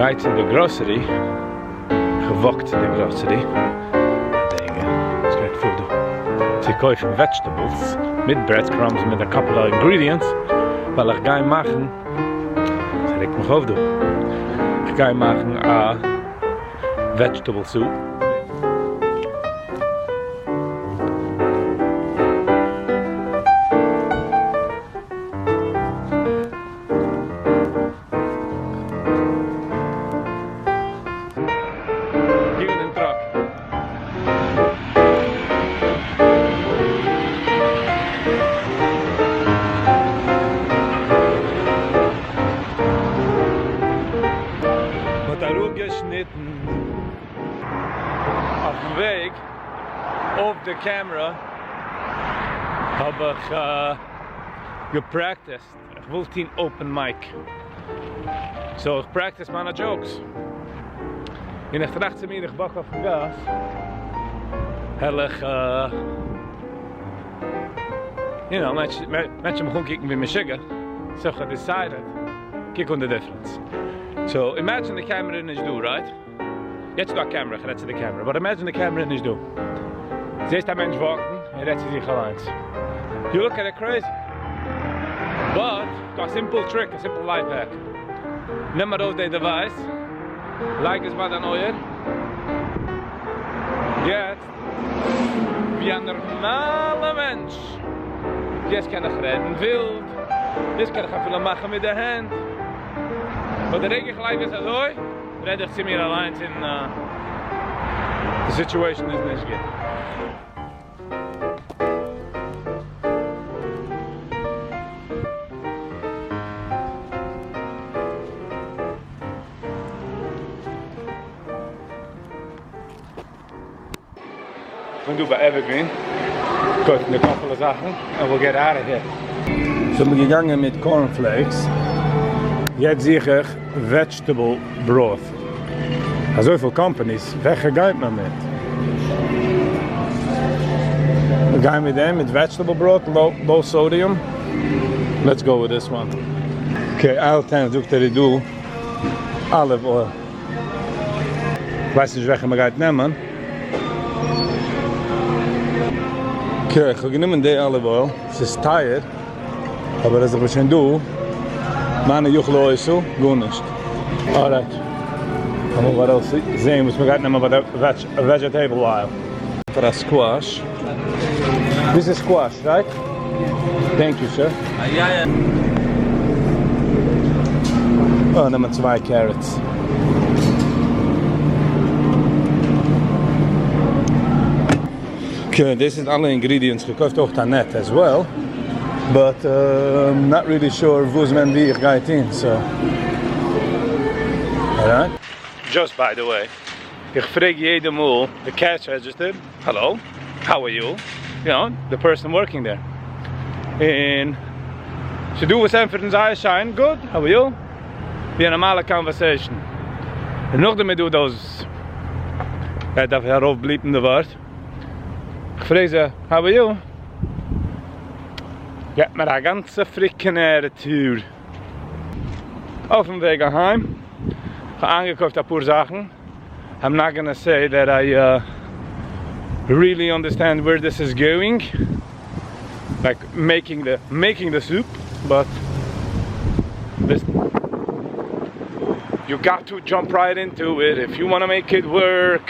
גיי צו די גראסערי, כ'וואק צו די גראסערי, וואס גייט פאר דא? צו קויפן vegetables מיט bread crumbs מיט א couple of ingredients, ווייל איך גיי מאכן, ס'רעגט מיך אויף דא, איך גיי מאכן א vegetable soup. גיב דעם truck. מ'האט אראפגעשניטן אויפן וועג אויף די קעמרע האב איך געפרעקטיסט. איך וויל טון open mic so איך practice מיינע jokes און איך טראכט צו מיר איך walk אויפן גאס העל איך you know מענטשן מיך אנקוקן ווי משוגע so איך האב decided קוק אן די difference so imagine די קעמערע איז נישט דא right? יעצט איז דא א קעמערע איך רעד צו די קעמערע but imagine די קעמערע איז נישט דא זעסט א מענטש walk ן און רעדט צו זיך אליינס you look kinda crazy but דא א simple trick א simple life hack נעם ארויס די device לייג עס ביי דיין אויער יעצט ווי א נארמאלע מענטש יעצט קען איך רעדן ווילד יעצט קען איך אפילו מאכן מיט די הענט but די רגע איך לייג עס אזוי רעד איך צו מיר אליינס און די situation איז נישט גוט. כ'בין דא ביי Evergreen, קויפן א couple זאכן and we'll get out of here. so מ'איז געגאנגען מיט corn flakes, יעצט זוך איך vegetable broth, אזויפיל companies, וועלכע גייט מען מיט? מ'גייט מיט דעם, מיט vegetable broth, low sodium, let's go with this one. Okay, aisle ten זאגט ער איז דא olive oil. כ'ווייס נישט וועלכע מ'גייט נעמען. Okay, איך האב גענומען די olive oil, ס'איז טייער, אבער אז איך בין שוין דא, מיינע יאכלו עשו, גארנישט. Alright, לאמיר ארויס זעהן וואס מ'גייט נעמען ביי די vegetable aisle. פאר א squash. This is squash, right? Thank you sir. אה, נעמען צוויי carrots. Okay, דאס איז אלע ingredients, געקויפט אויך א net as well, but not really sure וואס ווען ווי איך גיי טון, so alright. Just by the way, איך פרעג יעדע מאל די cash register, hello, how are you, you know, די person working there, און ס'דא וואס ענטפערן זייער שיין, good, how are you, ווי א נארמאלע conversation, און נאכדעם איז דא דאס, איך דארף ארויפבליפן די ווארט, איך פרעג זיי, how are you, געבט מיר א גאנצע freaking attitude. אויפן וועג אהיים, כ'האב איינגעקויפט אפאר זאכן. I'm not gonna say that I really understand where this is going, like making the making the soup, but listen, you got to jump right into it if you wanna make it work.